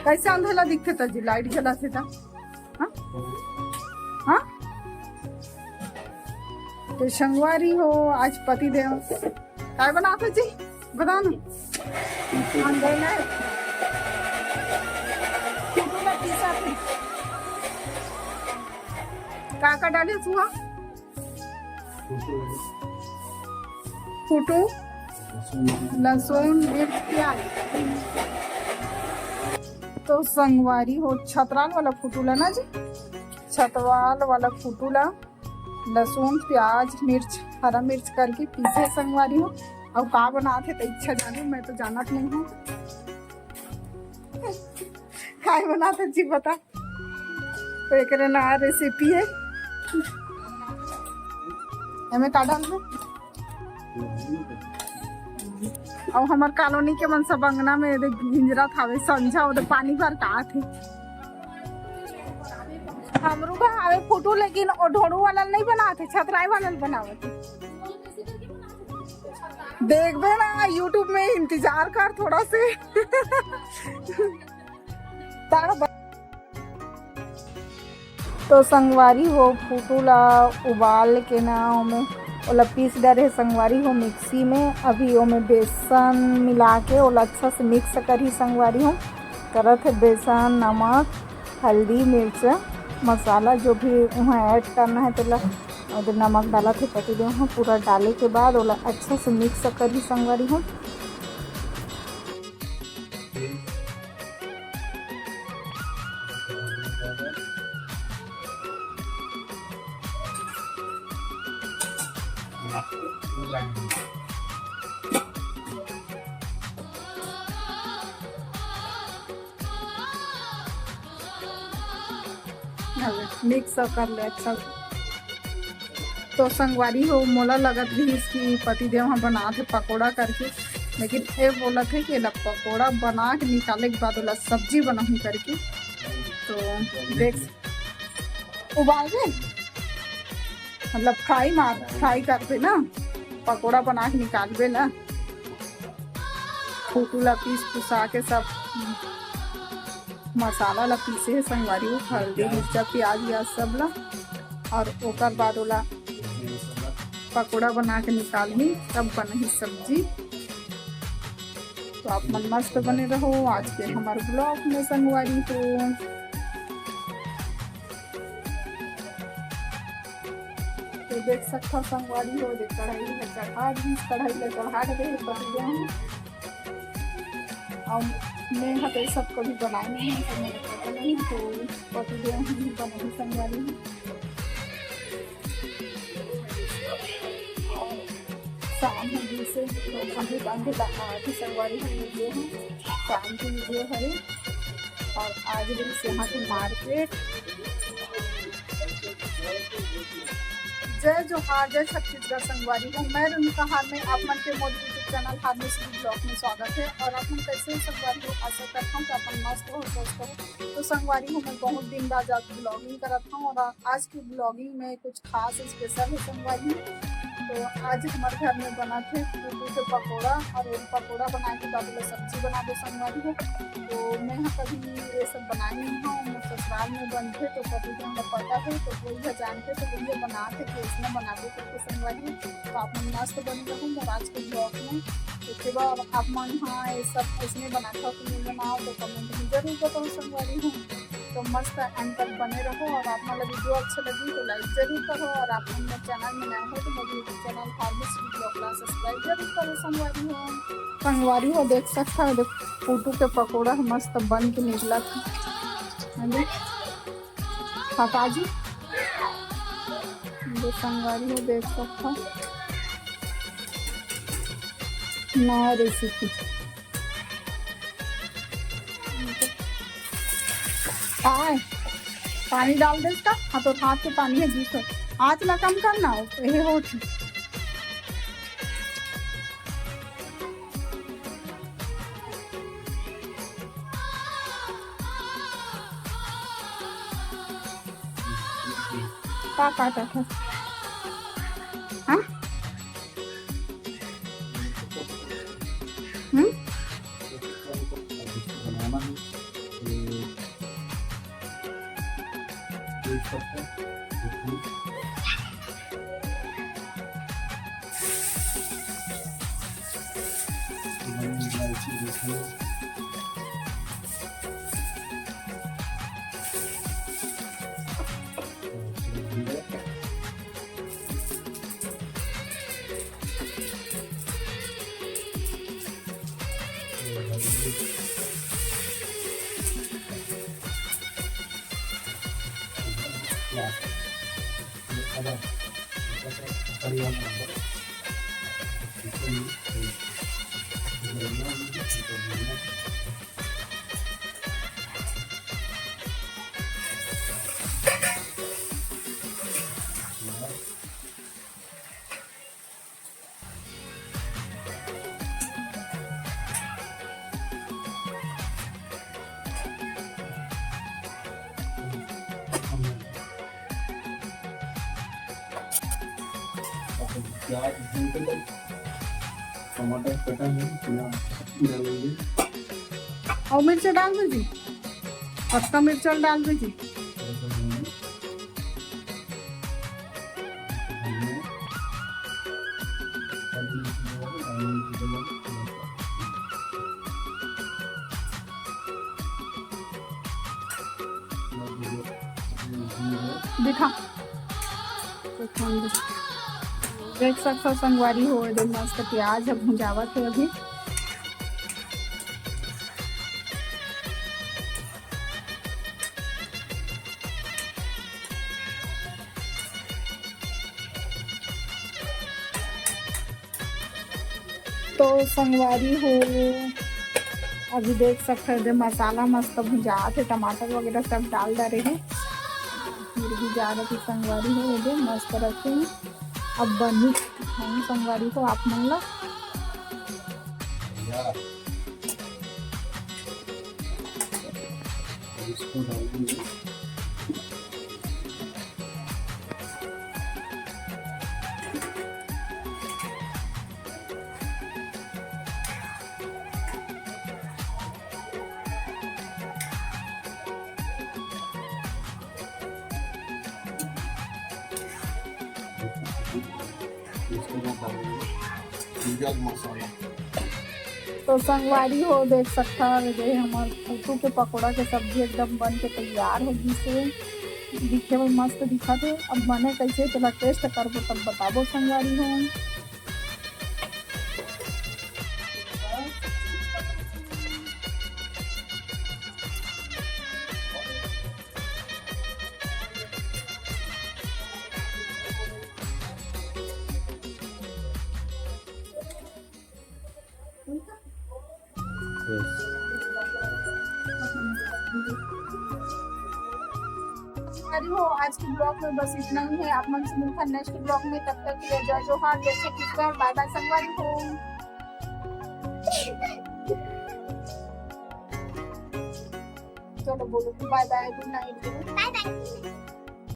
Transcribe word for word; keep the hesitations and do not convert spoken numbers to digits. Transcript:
कैसे अंधेला दिखथे त जी, लाइट जलाथे त? हाँ? हाँ? तो संगवारी हो, आज पति देव काय बनाथे जी? बता ना। अंधेला हे। कितना पीसा थे? का का डाले हुआ? फुटू, लहसुन, मिर्च, प्याज। तो संगवारी हो, छतराल वाला फुटू ला ना जी, छतराल वाला फुटू ला लहसुन, प्याज, मिर्च, हरा मिर्च करके पीसे संगवारी हो। अउ का बनाथे त इच्छा जाने, मैं तो जानत नहीं हूँ। काय बनाथे जी बता। तो एकरे नवा रेसिपी हे। एमे का डालबे? अउ हमर कॉलोनी के मन सब अंगना में एदे गिंजरत हावे, संझा ओदे पानी भर का आथे। हमरू का हावे फुटू, लेकिन ओ ढोड़ू वाला नहीं बनाथे, छतराई वाला बनावत हे। देखबे ना YouTube में, इंतजार कर थोड़ा से। तारा ब- तो संगवारी हो, फुटू ला उबाल के ना ओमे ओला पीस डरे हे संगवारी हो मिक्सी में। अभी ओमे बेसन मिला के ओला अच्छा से मिक्स करही संगवारी हो। करत हे बेसन, नमक, हल्दी, मिर्च, मसाला जो भी वहाँ ऐड करना है तेला। और नमक डालत हे पति देव ह। पूरा डाले के बाद ओला अच्छा से मिक्स करही संगवारी हो। मिक्स कर ले अच्छा। तो संगवारी हो, मोला लगत रहिस कि पति देव ह बनात हे पकोड़ा करके, लेकिन ए बोलत हे कि एला पकोड़ा बना के निकाले के बाद ओला सब्जी बनाहूँ करके। तो देख, उबालबे, मतलब फ्राई मार, फ्राई करबे ना, पकोड़ा बना के निकालबे ना। फुटू ला पीस पुसा के सब मसाला ला पीसे हे संगवारी हो, हल्दी, मिर्चा, प्याज, व्याज सब ला, और ओकर बाद ओला पकोड़ा बना के निकालही, तब बनही सब्जी। तो आप मन मस्त बने रहो आज के हमारे ब्लॉग में संगवारी हो। तो देख सकथव संगवारी हो, जे कढ़ाई ला चढ़ा दी, कढ़ाई ला चढ़ा दे पति देव ह। अउ मैं ह तो ये सब कभी बनाए नहीं हूँ, तो मोला पता नहीं, तो पति देव ही बनाही संगवारी हो। शाम हो गइसे, तो अभी बांधे ला आथे संगवारी हो, वीडियो ह, शाम के वीडियो हरे। और आज गइस यहाँ के मार्केट। जय जोहार, जय छत्तीसगढ़ संगवारी हो। मैं रेणुका हारमे, आप मन के मोर YouTube चैनल हारमे श्री ब्लॉग में स्वागत है। और आप मन कैसे हो संगवारी हो? आशा करता हूँ कि आप मन मस्त हो, स्वस्थ हो। तो संगवारी हो, मैं बहुत दिन बाद आज ब्लॉगिंग करत हूँ और आज की ब्लॉगिंग में कुछ खास स्पेशल है संगवारी। तो आज हमारे घर में बना थे फुटू के पकौड़ा और वो पकौड़ा बना के बाद ओला सब्जी बना दे संगवारी हो। तो मैं यहाँ कभी ये सब बनाए नहीं हूँ, मोर ससुराल में बनथे तो पति देव ला पता है, तो वही जानथे, तो वही बनाथे कि इसने बनाबो करके संगवारी। तो आप मन मस्त बने रहू मोर आज के ब्लॉग में। तो फिर आप मन हाँ ये सब इसने बनाथव कि नहीं बनाओ, तो कमेंट में जरूर बताओ संगवारी हो। तो मस्त एंड तक बने रहो और आप मन ला वीडियो अच्छा लगी तो लाइक जरूर करो और आप मन मोर चैनल में नए हो तो मोर YouTube चैनल हारमे श्री ब्लॉग ला सब्सक्राइब जरूर करो संगवारी हो। संगवारी हो देख सकता हो, देख फुटू के पकौड़ा ह मस्त बन के निकलत हे। हाँ जी, हाँ काजू, ये संगवारी हो देख सकता हो, नया रेसिपी। आय, पानी डाल दे इसका। हाँ, तो हाथ के पानी है बीस। आँच ला कम करना हो, ये हो ठीक। का काटा था? हाँ? हम्म? प्याज भून के, टमाटर कटा है, प्याज डालेंगे। और मिर्च डाल दीजिए, पक्का मिर्च डाल दीजिए। दिखा, देख सकथव संगवारी हो, एदे मस्त प्याज ह भुंजावत हे अभी। तो संगवारी हो, अभी देख सकथव, एदे मसाला मस्त भुंजात हे, टमाटर वगैरह सब डाल डारे हे। फिर भी जा रहे संगवारी हो, एदे मस्त रखे। अब बनी हम संगवारी हो आप मन ला। तो संगवारी हो, देख सकथव, एदे हमर कुटू के पकोड़ा के सब्जी एकदम बन के तैयार हो गिस हे। दिखे में मस्त दिखत हे। अब बने कइसे, तेला टेस्ट करबो, तब बताबो संगवारी हो। अरे हो, आज के ब्लॉग में बस इतना ही है। आप मन से मिलता नेक्स्ट ब्लॉग में, तब तक के लिए जय जोहार, जय छत्तीसगढ़, बाय बाय संगवारी हो। चलो बोलो बाय बाय, गुड नाइट। बाय बाय।